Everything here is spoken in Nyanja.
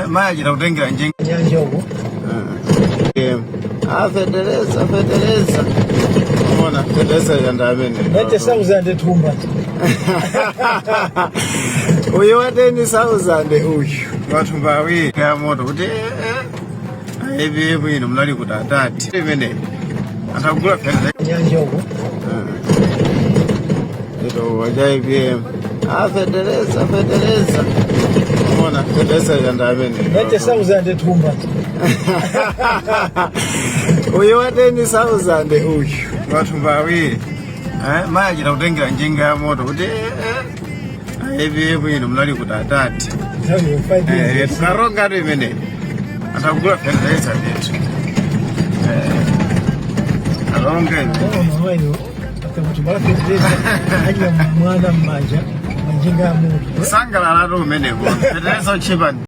Mayi achita kutengera njinga. Nyanja uko. Ah, fetereza, fetereza. Ona, fetereza yanda amene. 90,000 thumba. Uyu wa 10,000 uyu. Mathumba awiri ya moto kuti APM ino mnali kuti atati. Imene. Atagula fetereza. Nyanja uko. Ito waja APM. Ah, fetereza, fetereza. Ona, fetereza yanda amene. 90,000 thumba. Uyu wa 10,000 uyu. Mathumba awiri. Mayi achita kutengera njinga ya moto kuti APM ino mnali kuti atati. Nthawi 5 years. Karongatu imene. Atagula fetereza ndithu. Aronga imene. Mamayo akakuti balafetereza aja mwana mmanja manjinga ya moto. Kusangalalatu umeneko. Fetereza uchipa.